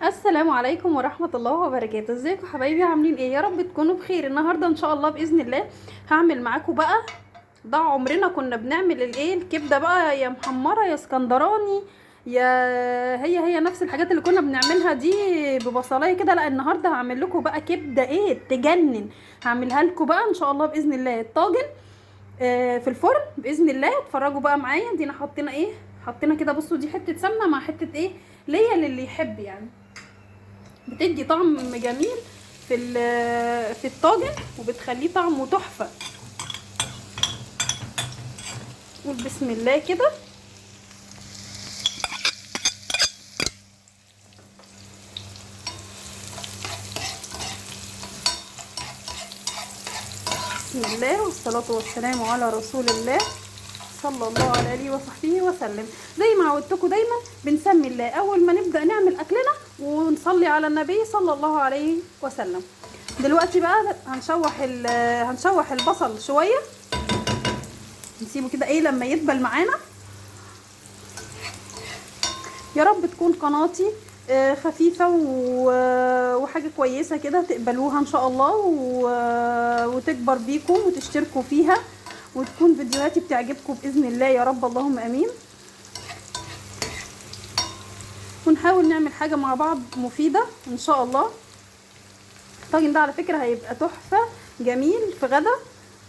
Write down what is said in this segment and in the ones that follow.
السلام عليكم ورحمة الله وبركاته. ازيكم حبايبي؟ عاملين ايه؟ يا رب تكونوا بخير. النهاردة ان شاء الله بإذن الله هعمل معاكم بقى ضاع عمرنا كنا بنعمل الايه الكبدة بقى، يا محمرة يا اسكندراني، يا هي نفس الحاجات اللي كنا بنعملها دي ببصلايه كده. لا النهارده هعمل لكم بقى كبدة ايه تجنن، هعملها لكم بقى ان شاء الله بإذن الله الطاجن في الفرن بإذن الله. اتفرجوا بقى معايا. دينا حطينا ايه؟ حطينا كده، بصوا دي حتة سمنة مع حتة ايه ليا للي يحب، يعني بتدي طعم جميل في الطاجن وبتخليه طعمه تحفة. قول بسم الله كده. بسم الله والصلاة والسلام على رسول الله صلى الله عليه وصحبه وسلم. زي ما عودتكم دايما بنسمي الله اول ما نبدأ نعمل اكلنا ونصلي على النبي صلى الله عليه وسلم. دلوقتي بقى هنشوح البصل شوية، نسيبه كده ايه لما يدبل معانا. يا رب تكون قناتي خفيفة وحاجة كويسة كده تقبلوها ان شاء الله وتكبر بيكم وتشتركوا فيها وتكون فيديوهاتي بتعجبكم بإذن الله يا رب، اللهم امين. ونحاول نعمل حاجة مع بعض مفيدة ان شاء الله. الطاجن ده على فكرة هيبقى تحفة جميل في غدا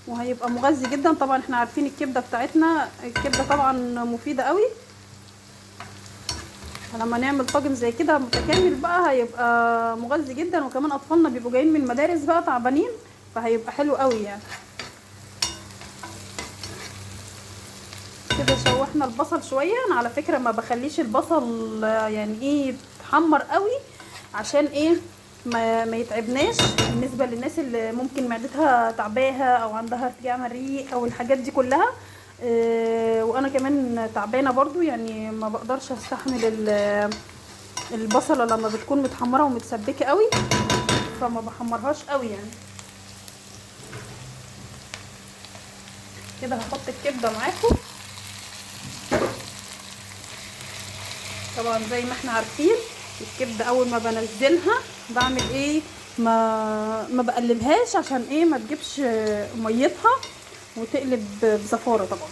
وهيبقى مغذي جدا. طبعا احنا عارفين الكبدة بتاعتنا، الكبدة طبعا مفيدة قوي، فلما نعمل طاجن زي كده متكامل بقى هيبقى مغذي جدا، وكمان اطفالنا بيبقوا جايين من المدارس بقى تعبانين، فهيبقى حلو قوي يعني. كده شوحنا البصل شوية. انا على فكرة ما بخليش البصل يعني ايه يتحمر قوي عشان ايه ما يتعبناش. بالنسبة للناس اللي ممكن معدتها تعباها او عندها ارتجاع مريء او الحاجات دي كلها، وانا كمان تعبانة برضو، يعني ما بقدرش استحمل البصله لما بتكون متحمره ومتسبكه قوي، فما بحمرهاش قوي يعني. كده هحط الكبده معاكم. طبعا زي ما احنا عارفين الكبده اول ما بنزلها بعمل ايه، ما بقلبهاش عشان ايه ما تجيبش ميتها وتقلب بزفاره. طبعا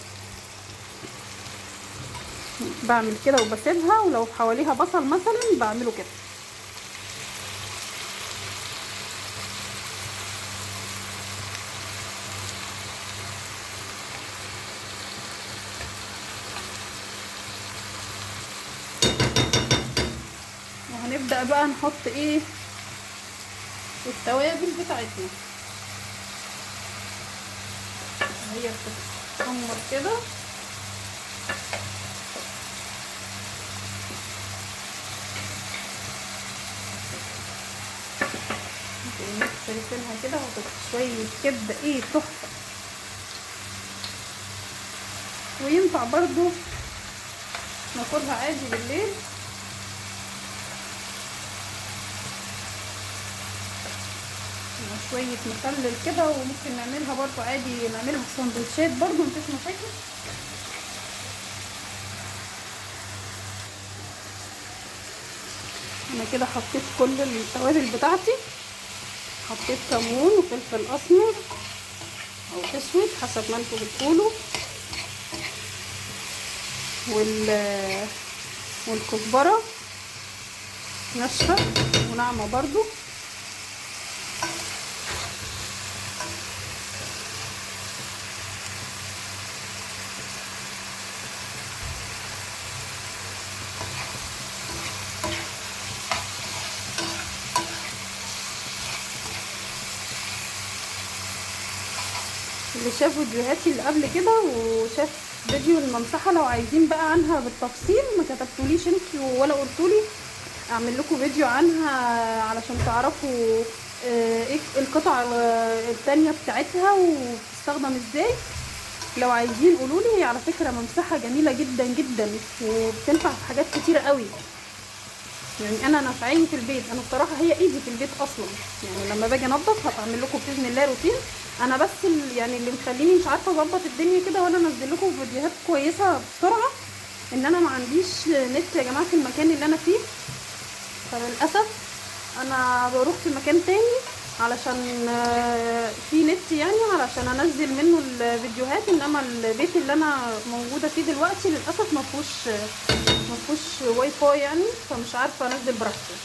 بعمل كده وبسيبها، ولو حواليها بصل مثلا بعمله كده. وهنبدأ بقى نحط ايه التوابل بتاعتنا. هي بتتحمر كده. شايفينها كده وتبقى شوية كبدة ايه تحفة. وينفع برضو ناكلها عادي بالليل. شوية مخلل كده، وممكن نعملها برضو عادي، نعملها في سندوتشات برضو مفيش مشاكل. انا كده حطيت كل التوابل بتاعتي، حطيت كمون وفلفل اسمر او اسود حسب ما انتوا بتقولوا، والكزبرة ناشفة وناعمة برضو. اللي شاف فيديوهاتي اللي قبل كده وشاف فيديو الممسحه لو عايزين بقى عنها بالتفصيل ما كتبتوليش انتوا ولا قلتولي اعمل لكم فيديو عنها علشان تعرفوا ايه القطع التانية بتاعتها وبتستخدم ازاي. لو عايزين قولولي. هي على فكرة ممسحه جميلة جدا جدا وبتنفع في حاجات كتيرة قوي، يعني انا نافعاني في البيت. انا بصراحة هي ايدي في البيت اصلا، يعني لما باجي انضف هبقى لكم باذن الله روتين. انا بس يعني اللي مخليني مش عارفه اظبط الدنيا كده وانا انزل لكم فيديوهات كويسة بسرعة ان انا ما عنديش نت يا جماعة في المكان اللي انا فيه، فللاسف انا بروح في مكان تاني علشان في نت يعني، علشان انزل منه الفيديوهات. انما البيت اللي انا موجودة فيه دلوقتي للاسف ما فيهوش واي فاي يعني، فمش عارفه انزل براحتي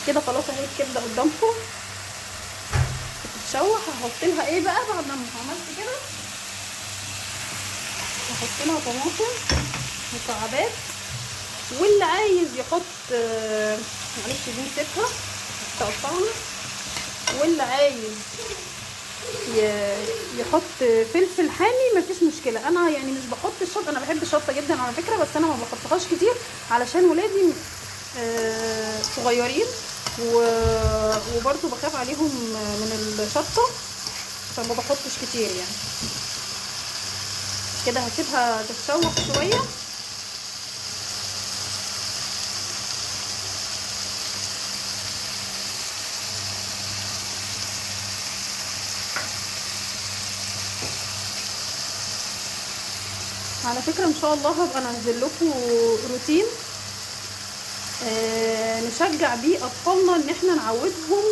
كده. خلاص اهي الكبده قدامكم بتتشوح. هحط لها ايه بقى بعد ما عملت كده؟ هحط لها طماطم مكعبات، واللي عايز يحط معلش دي نسيتها تقطعها، واللي عايز يحط فلفل حامي مفيش مشكلة. انا يعني مش بحط الشطه، انا بحب الشطه جدا على فكرة، بس انا ما بحطهاش كتير علشان ولادي صغيرين، وبرده بخاف عليهم من الشطه، فما بحطش كتير يعني. كده هسيبها تتشوح شوية. على فكرة ان شاء الله هبقى انزل لكم روتين نشجع بيه اطفالنا ان احنا نعودهم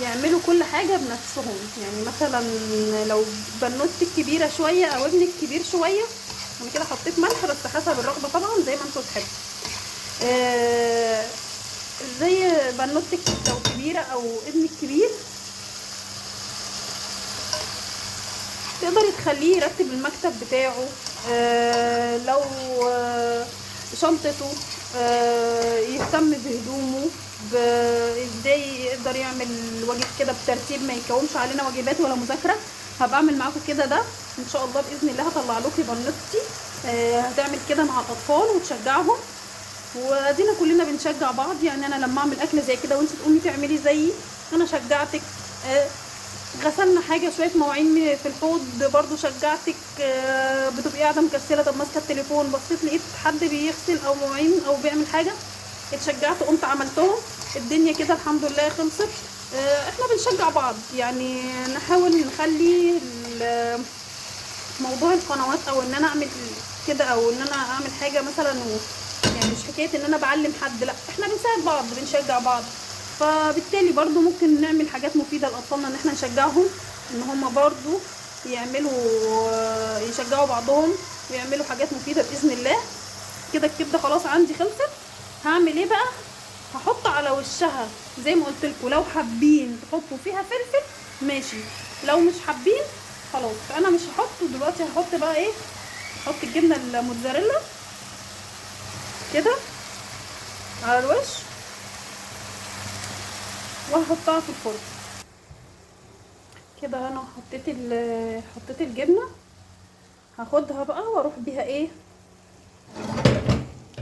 يعملوا كل حاجة بنفسهم. يعني مثلا لو بنوتك كبيرة شوية او ابنك كبير شوية، انا كده حطيت ملح بس حسب الرغبة طبعا زي ما انتوا تحبوا. زي بنوتك لو كبيرة او ابنك كبير تقدري تخليه يرتب المكتب بتاعه، لو شنطته، يهتم بهدومه، ازاي يقدر يعمل واجب كده بترتيب ما يكومش علينا واجبات ولا مذاكرة. هبقى اعمل معاكم كده ده ان شاء الله باذن الله. هطلع لكم بنوتي هتعمل كده مع الاطفال وتشجعهم، وادينا كلنا بنشجع بعض. يعني انا لما اعمل اكله زي كده وانت تقومي تعملي زيي، انا شجعتك. غسلنا حاجة شوية مواعين في الحوض برضو شجعتك. بتبقي قاعدة مكسله، طب ماسكه التليفون، بصيت لقيت حد بيغسل او مواعين او بيعمل حاجة، اتشجعت قمت عملتهم. الدنيا كده الحمد لله خلصت. احنا بنشجع بعض يعني، نحاول نخلي موضوع القنوات او ان انا اعمل كده او ان انا اعمل حاجة مثلا يعني مش حكاية ان انا بعلم حد، لا احنا بنساعد بعض بنشجع بعض. فبالتالي برضو ممكن نعمل حاجات مفيدة لاطفالنا، ان احنا نشجعهم ان هما برضو يعملوا يشجعوا بعضهم ويعملوا حاجات مفيدة باذن الله. كده الكبده خلاص عندي خلصت. هعمل ايه بقى؟ هحط على وشها زي ما قلت لكم، لو حابين تحطوا فيها فلفل ماشي، لو مش حابين خلاص. فانا مش هحط دلوقتي، هحط بقى ايه؟ هحط الجبنة الموتزاريلا كده على الوش وهحطها في الفرن. كده انا حطيت الجبنة، هاخدها بقى واروح بيها ايه،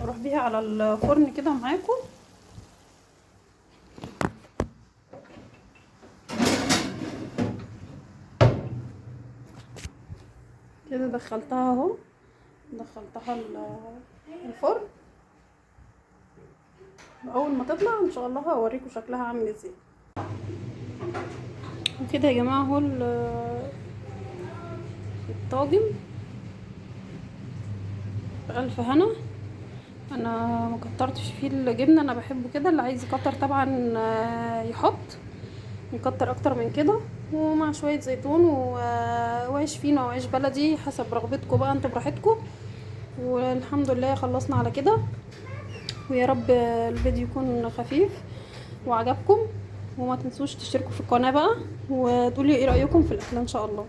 اروح بيها على الفرن كده معاكم. كده دخلتها اهو، دخلتها الفرن. اول ما تطلع ان شاء الله هوريكم شكلها عامل ازاي. وكده يا جماعة اهو الطاجن بألف هنا. انا ما كترتش فيه الجبنة، انا بحبه كده. اللي عايز يكتر طبعا يحط، يكتر اكتر من كده، ومع شوية زيتون وعيش فينو وعيش بلدي حسب رغبتكم بقى، انتوا براحتكم. والحمد لله خلصنا على كده، ويا رب الفيديو يكون خفيف وعجبكم، وما تنسوش تشتركوا في القناة بقى وتقولي ايه رايكم في الاكل ان شاء الله.